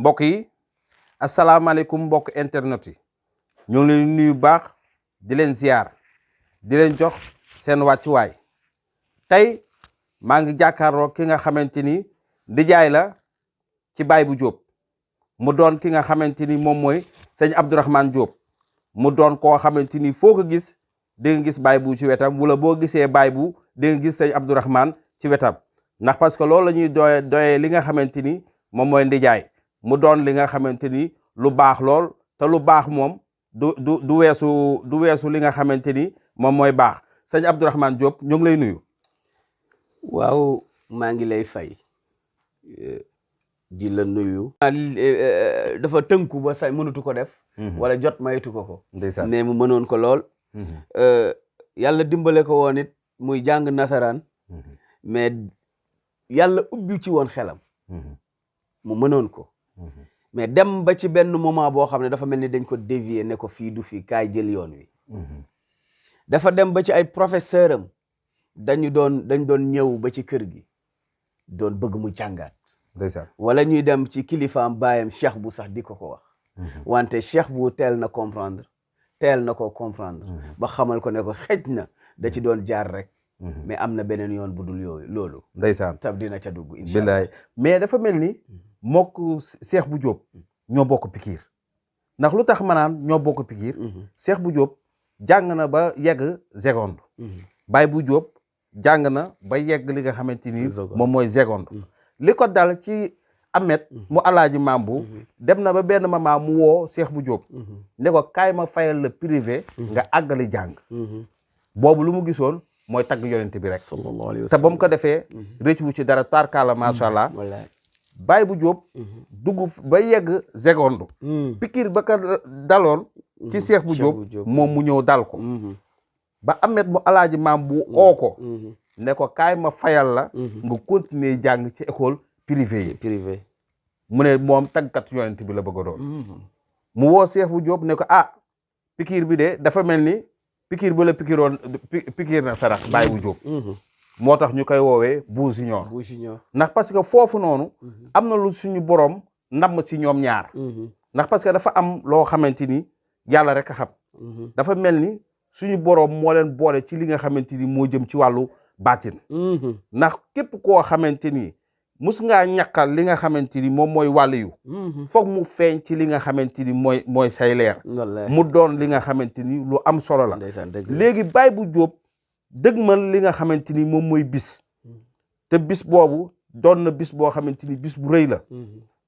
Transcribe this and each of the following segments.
mbokk yi asalaamaaleykum mbokk internet yi ñoo ngi leen nuyu baax di leen ziar di leen jox seen wàccuwaay tey maa ngi jàkkaarloo ki nga xamante ni ndijaay la ci baay bu Diop mu doon ki nga xamante ni moom mooy sëñ Abdourahmane Diop mu doon koo xamante ni foo ko gis di nga gis baay bu ci wetam wala boo gisee baay bu di nga gis sëñ Abdourahmane ci wetam ndax parce que loolu la ñuy doyee li nga xamante ni moom mooy ndijaay mu doon li nga xamante ni lu baax lool te lu baax moom du weesu li nga xamante ni moom mooy baax sëñ Abdourahmane Diop ñu ngi lay nuyu. waaw maa ngi lay fay di la nuyu. dafa tënku ba say mënatu ko def. wala jot maytu ko. ndeysaan mais mu mënoon ko lool. yàlla dimbale ko woon it muy jàng nasaraan. mais yàlla ubbi ci woon xelam. mu mënoon ko. mais dem ba ci benn moment boo xam ne dafa mel ni dañ ko dévier ne ko fii du fii kaay jël yoon wi. dafa dem ba ci ay professeur am dañ doon ñëw ba ci kër gi doon bëgg mu jàngaat. ndeysaan wala ñuy dem ci kilifaam baayam Cheikh bu sax di ko wax. wante Cheikh bu teel na ko comprendre. ba xamal ko ne ko xëj na da ci doon jaar rek. mais am na beneen yoon bu dul yooyu loolu. ndeysaan tab dina ca dugg incha allah. mais dafa mel ni mook Cheikh bu Diop ñoo bokk pikiir ndax lu tax ma naan ñoo bokk pikiir. Cheikh bu Diop jàng na ba yegg seconde. baay bu Diop jàng na ba yegg li nga xamante ni moom mooy seconde. li ko dal ci Amet mu alaaji maam bu dem na ba benn moment mu woo Cheikh bu Diop ne ko kaay ma fayal la privé nga àggali jàng. boobu lu mu gisoon mooy tagg yonent bi rek. te ba mu ko defee rëcc wu ci dara tarkaala macha allah. baay bu Diop dugg ba yegg seconde. pikiir ba ko daloon ci Cheikh bu Diop moom mu ñëw dal ko. ba Amet mu alaaji maam bu oo ko ne ko kaay ma fayal la nga continuer jàng ci école privé mu ne moom tàggkat yonent bi la bëgg a doon. mu woo Cheikh bu Diop ne ko pikiir bi de dafa mel ni pikiir ba la pikiir na sarax baay bu Diop. moo tax ñu koy woowee Bou Junior ndax parce que foofu noonu am na lu suñu borom ndam ci ñoom ñaar. ndax parce que dafa am loo xamante ni yàlla rek a xam. dafa mel ni suñu borom moo leen boole ci li nga xamante ni moo jëm ci wàllu baatin. ndax képp koo xamante ni mus ngaa ñàkkal li nga xamante ni moom mooy wàll yu foog mu feeñ ci li nga xamante ni mooy say leer. mu doon li nga xamante ni lu am solo la. léegi baay bu Diop dëgmal li nga xamante ni moom mooy bis. te bis boobu doon na bis boo xamante ni bis bu rëy la.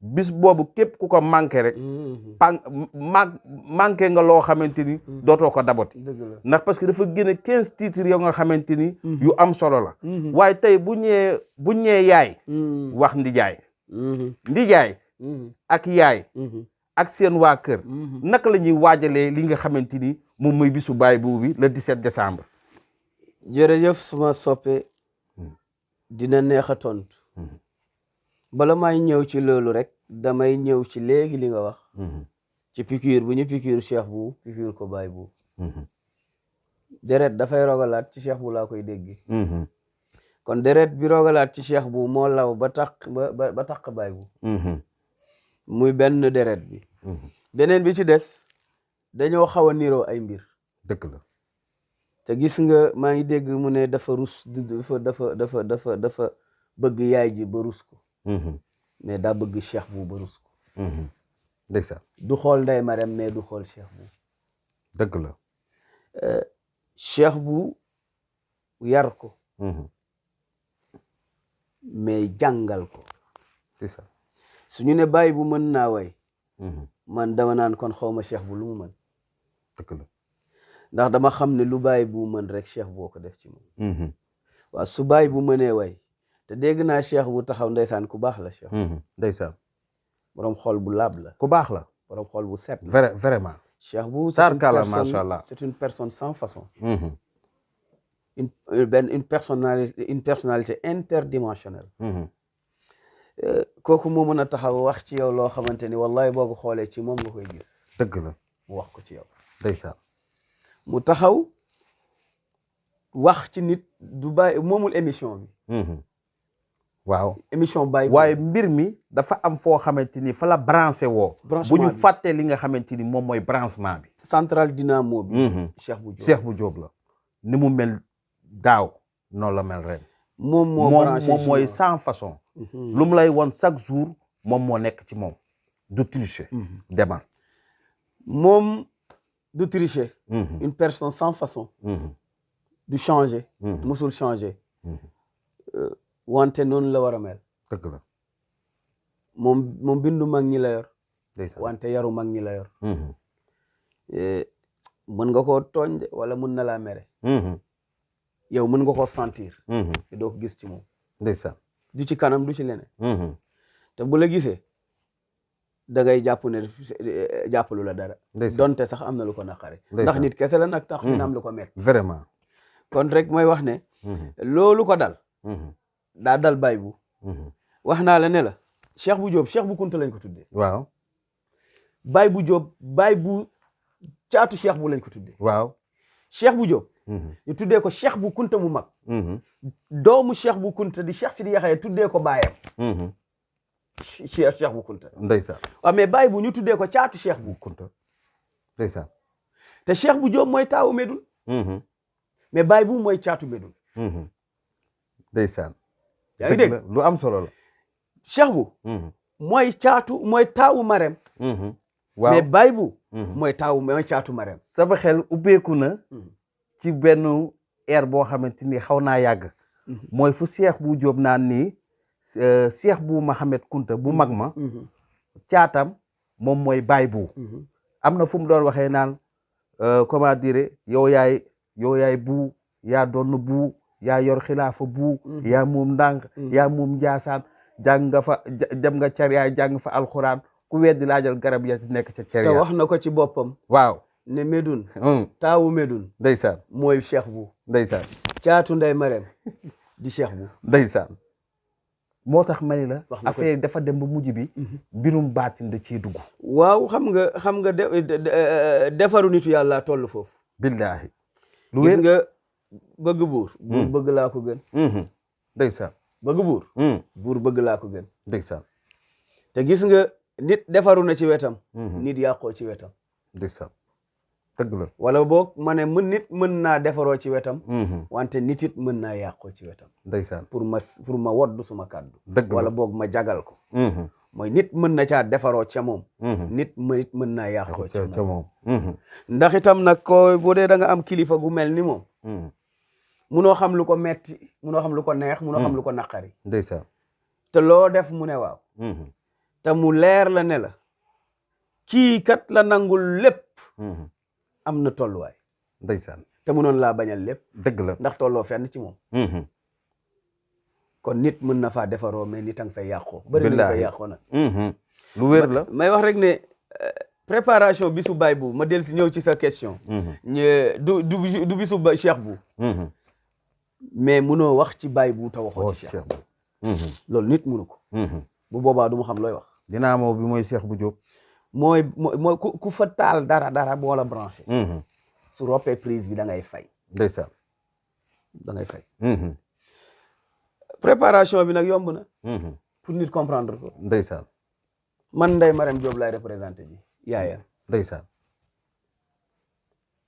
bis boobu képp ku ko manqué rek manqué nga loo xamante ni dootoo ko daboti. ndax parce que dafa génne 15 titres yoo nga xamante ni yu am solo la. waaye tey bu ñëwee yaay wax ndijaay ak yaay ak seen waa kër naka la ñuy waajalee li nga xamante ni moom mooy bisu baay boobu bi le 17 décembre. jërëjëf suma soppe dina neex a tontu. bala may ñëw ci loolu rek damay ñëw ci léegi li nga wax. ci piqûre bu ñu piqûre Cheikh bu piqûre ko baay bu. deret dafay rogalaat ci Cheikh bu laa koy dégg. kon deret bi rogalaat ci Cheikh bu moo law ba taq baay bu. muy benn deret bi. beneen bi ci des dañoo xaw a niroo ay mbir. dëgg la. te gis nga maa ngi dégg mu ne dafa rus dafa bëgg yaay ji ba rus ko. mais daa bëgg Cheikh bu ba rus ko. ndeysaan du xool Ndey Marème mais du xool Cheikh bu. dëgg la. Cheikh bu yar ko. mais jàngal ko. ndeysaan su ñu ne bàyyi bu mën naa way. man dama naan kon xaw ma Cheikh bu lu mu mën. dëgg la. ndax dama xam ne lu bàyyi bu mën rek Cheikh boo ko def ci moom. waaw su bàyyi bu mënee way. te dégg naa Cheikh bu taxaw ndeysaan ku baax la Cheikh. ndeysaan borom xol bu laab la. ku baax la. borom xol bu set. vraiment. Cheikh bu c'est une personne sans façon. une personnalité interdimensionnelle. kooku moo mën a taxaw wax ci yow loo xamante ni wallahi boo ko xoolee ci moom nga koy gis. dëgg la mu wax ko ci yow. ndeysaan mu taxaw wax ci nit du bàyyi moomul émission bi. waaw émission Baye waaye mbir mi dafa am foo xamante ni fa la branché woo bu ñu fàttee li nga xamante ni moom mooy branchement bi central dynamo bi Cheikh bu Diop la ni mu mel daaw noonu la mel ren moom mooy sans façon lu mu lay woon chaque jour moom moo nekk ci moom du tricher demal moom du tricher une personne sans façon du changer musul changer wante noonu la war a mel dëgg la moom bindu mag ñi la yor ndeysaan wante yaru mag ñi la yor mën nga koo tooñ de wala mën na laa mere yow mën nga koo sentir te doo ko gis ci moom ndeysaan du ci kanam du ci leneen te bu la gisee da ngay jàpp ne jàppalu la dara donte sax am na lu ko naqare ndax nit kese la nag tax dina am lu ko metti vraiment kon rek mooy wax ne loolu ko dal daa dal Baye bu wax naa la ne la Cheikh bu Diop Cheikh bu Kunta lañ ko tuddee waaw Baye bu Diop Baye bu caatu Cheikh bu lañ ko tuddee waaw Cheikh bu Diop ñu tuddee ko Cheikh bu Kunta mu mag doomu Cheikh bu Kunta di Cheikh Sidi Yaxya tuddee ko baayam Cheikh bu Kunta ndeysaan waaw mais Baye bu ñu tuddee ko caatu Cheikh bu Kunta ndeysaan te Cheikh bu Diop mooy taawu Médoune mais Baye bu mooy caatu Médoune ndeysaan yaa ngi dégg lu am solo la Cheikh bu mooy taawu Marème waaw mais Baye bu mooy caatu Marème sama xel ubbeeku na ci benn air boo xamante ni xaw naa yàgg mooy fu Cheikh bu Diop naan nii Cheikh bu Mohamed Kunta bu mag ma caatam moom mooy Baye bu am na fu mu doon waxee naan comment dire yow yaay bu yaa doon bu yaa yor xilaafa bu yaa moom ndànk yaa moom njaasaan jàng nga fa dem nga cariya jàng fa alxuraan ku weddi laajal garab ya nekk ca cariya te wax na ko ci boppam waaw ne Médoune taawu Médoune ndeysaan mooy Cheikh bu ndeysaan caatu Ndey Marème di Cheikh bu ndeysaan moo tax ma ni la affaire dafa dem ba mujj bi mbirum baatin da ciy dugg waaw xam nga defaru nitu yàlla toll foofu billaahi lu gis nga bëgg buur bëgg laa ko gën ndeysaan bëgg buur bëgg laa ko gën ndeysaan te gis nga nit defaru na ci wetam nit yàqoo ci wetam ndeysaan dëgg la wala boog ma ne nit mën naa defaroo ci wetam wante nit it mën naa yàqoo ci wetam ndeysaan pour ma woddu suma kàddu dëgg wala boog ma jagal ko mooy nit mën na caa defaroo ca moom nit mën naa yàqoo ca moom ndax itam nag ko bu dee da nga am kilifa gu mel ni moom munoo xam lu ko metti munoo xam lu ko neex munoo xam lu ko naqari ndeysaan te loo def mu ne waaw te mu leer la ne la kii kat la nangul lépp am na tolluwaay ndeysaan te munoon laa bañal lépp dëgg la ndax tolloo fenn ci moom kon nit mën na faa defaroo mais nit a nga fay yàqoo bëri na fay yàqoo nag lu wér la may wax rek ne préparation bisu Baye bu ma del si ñëw ci sa question du bisu Cheikh bu mais munoo wax ci Baye bu te waxoo ci Cheikh bu loolu nit munu ko bu boobaa du mu xam looy wax dinaa moo bi mooy Cheikh bu Diop mooy ku fa taal dara boo la branché su roppee prise bi da ngay fay ndeysaan da ngay fay préparation bi nag yomb na pour nit comprendre ko ndeysaan man Ndeye Marème Diop lay représenté ji yaayam ndeysaan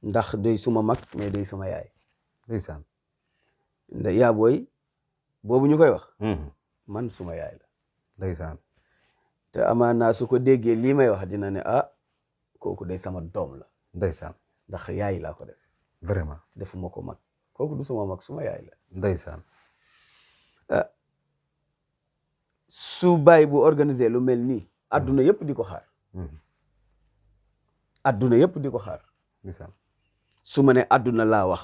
ndax day suma mag mais day suma yaay ndeysaan yaa booy boobu ñu koy wax man suma yaay la ndeysaan te amaan naa su ko déggee lii may wax dina ne kooku day sama doom la ndeysaan ndax yaay laa ko def vraiment defuma ko mag kooku du suma mag suma yaay la ndeysaan su Baye bu organisé lu mel nii adduna yëpp di ko xaar adduna yëpp di ko xaar ndeysaan su ma ne adduna laa wax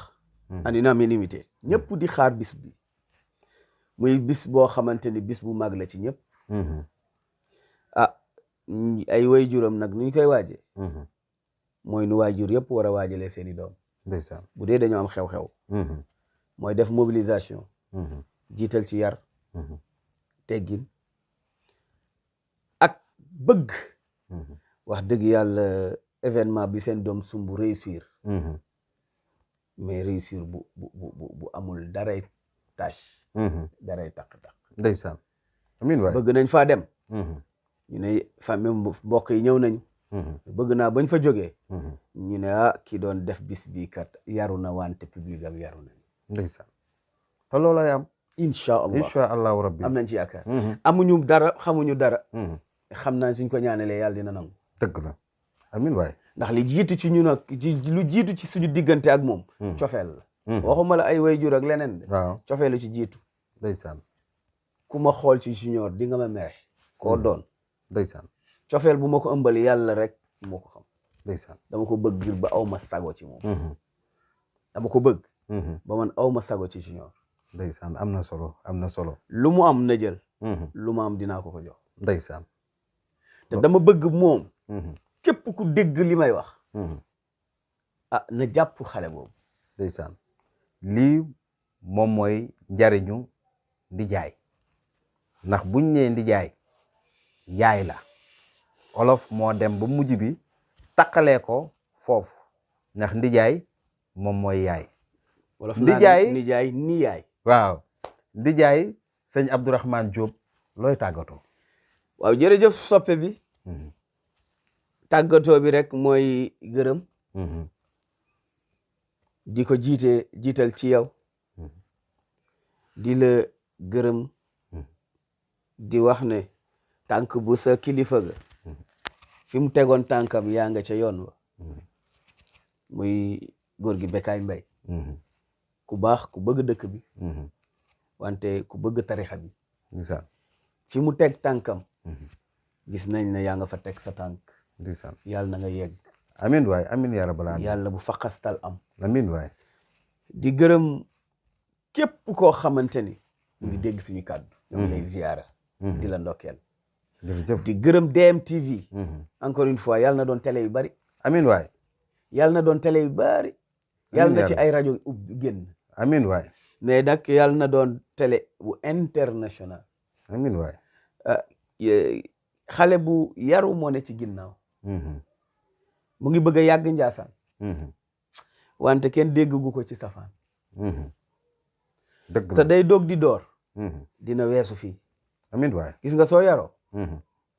en unanimité ñëpp di xaar bis bi muy bis boo xamante ni bis bu mag la ci ñëpp ay waajuram nag nuñ koy waajee mooy nu waajur yëpp war a waajalee seeni doom ndeysaan bu dee dañoo am xew-xew mooy def mobilisation jiital ci yar teggin ak bëgg wax dëgg yàlla événement bi seen doom sumb réussir mais réussir bu amul daray tâche daray taq-taq ndeysaan amiin waay bëgg nañ faa dem ñu ne famille mbokk yi ñëw nañ bëgg naa bañ fa jógee ñu ne ki doon def bis bii kat yaru na wante public am yaru nañ ndeysaan te loolay am incha allahu rabbi am nañ ci yaakaar amuñu dara xamuñu dara xam naa suñ ko ñaanalee yàlla dina nangu dëgg la amiin waay ndax li jiitu ci ñun ak lu jiitu ci suñu diggante ak moom cofeel la waxuma la ay wayjur ak leneen de waaw cofeel la ci jiitu ndeysaan ku ma xool ci junior di nga ma mere koo doon ndeysaan cofeel bu ma ko ëmbali yàlla rek moo ko xam ndeysaan dama ko bëgg ngir ba aw ma sago ci moom dama ko bëgg ba man aw ma sago ci junior ndeysaan am na solo lu mu am na jël lu mu am dinaa ko jox ndeysaan te dama bëgg moom képp ku dégg li may wax na jàpp xale boobu ndeysaan lii moom mooy njariñu ndijaay ndax buñ nee ndijaay yaay la olof moo dem ba mujj bi taqalee ko foofu ndax ndijaay moom mooy yaay wolof ndijaay ni yaay waaw ndijaay sëñ Abdourahmane Diop looy tàggatoo waaw jërëjëf soppe bi tàggatoo bi rek mooy gërëm di ko jiital ci yow di la gërëm di wax ne tànk bu sa kilifa ga fi mu tegoon tànkam yaa nga ca yoon wa muy góor gi Bekaay Mbay ku baax ku bëgg dëkk bi wante ku bëgg tarixa bi fi mu teg tànkam gis nañ ne yaa nga fa teg sa tànk yàlla na nga yegg amiin waay amiin yaa rabbal aalamiin yàlla bu faqastal am amiin waay di gërëm képp koo xamante ni mu ngi dégg suñu kàddu ñu ngi lay ziyaara di la ndokkeel jërëjëf di gërëm DMTV encore une fois yàlla na doon télé yu bari amiin waay yàlla na doon télé yu bari yàlla na ci ay rajo génn amiin waay mais nag yàlla na doon télé bu international amiin waay xale bu yaru moo ne ci ginnaaw mu ngi bëgg a yàgg Njaasaan wante kenn déggu ko ci safaan dëgg te day doog di door dina weesu fii amiin waay gis nga soo yaroo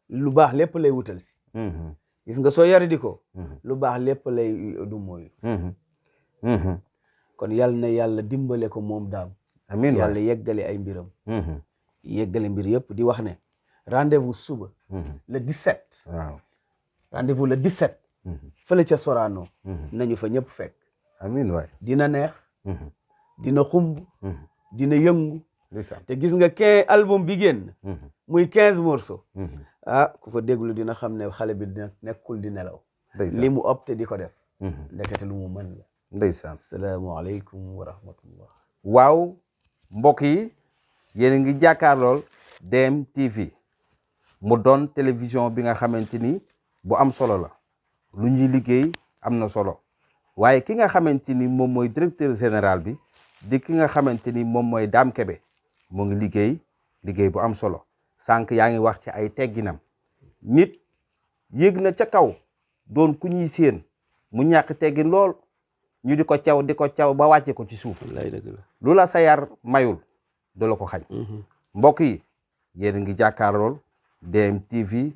lu baax lépp lay wutal si gis nga soo yari di ko lu baax lépp lay du mooyu kon yàlla na yàlla dimbale ko moom daam amiin waay yàlla yeggale ay mbiram yeggale mbir yëpp di wax ne rendez-vous suba le 17 waaw rendez-vous le 17 fële ca Sorano nañu fa ñëpp fekk amiin waay dina neex dina xumb dina yëngu ndeysaan te gis nga album bi génn muy 15 morceaux ku ko déglu dina xam ne xale bi dina nekkul di nelaw li mu opté di ko def ndekete lu mu mën la ndeysaan asalaamaaleykum wa rahmatullah waaw mbokk yi yéen a ngi jàkkaarlool DMTV mu doon télévision bi nga xamante ni bu am solo la lu ñuy liggéey am na solo waaye ki nga xamante ni moom mooy directeur général bi di ki nga xamante ni moom mooy Dame Kébé mu ngi liggéey bu am solo sànq yaa ngi wax ci ay tegginam nit yéeg na ca kaw doon ku ñuy séen mu ñàkk teggin lool ñu di ko caw ba wàcce ko ci suuf lu la sa yar mayul du la ko xañ mbokk yi yéen a ngi jàkkaarlool DMTV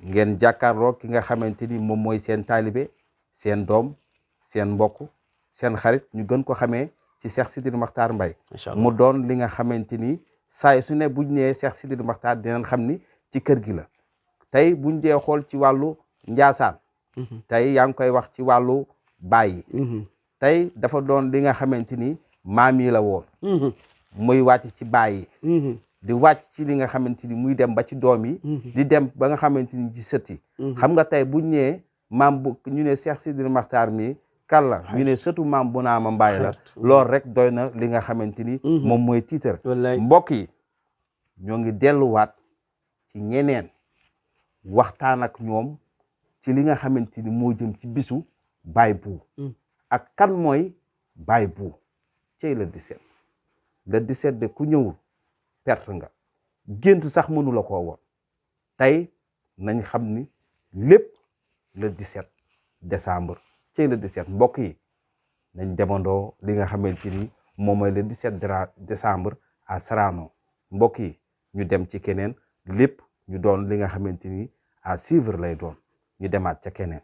ngeen jàkkaarlool ki nga xamante ni moom mooy seen taalibe seen doom seen mbokk seen xarit ñu gën ko xamee ci Cheikh Sidil Makhtar Mbaye mu doon li nga xamante ni saay su ne buñ nee Cheikh Sidil Makhtar dinañ xam ni ci kër gi la tey buñ dee xool ci wàllu Njaasaan tey yaa ngi koy wax ci wàllu baay yi tey dafa doon li nga xamante ni maam yi la woon muy wàcc ci baay yi di wàcc ci li nga xamante ni muy dem ba ci doom yi di dem ba nga xamante ni ci sët yi xam nga tey buñ nee maam bu ñu ne Cheikh Sidil Makhtar mi kàlla ñu ne sëtu maam bu naama mbaay la loolu rek doy na li nga xamante ni moom mooy tiitar mbokk yi ñoo ngi delluwaat ci ñeneen waxtaan ak ñoom ci li nga xamante ni moo jëm ci bisu Baye Bou ak kan mooy Baye Bou cey le 17 de ku ñëwul perte nga gént sax mënu la koo woon tey nañ xam ni lépp le 17 décembre cey le 17 mbokk yi nañ demandoo li nga xamante ni moom mooy le 17 décembre à Sorano mbokk yi ñu dem ci keneen lépp ñu doon li nga xamante ni à suivre lay doon ñu demaat ca keneen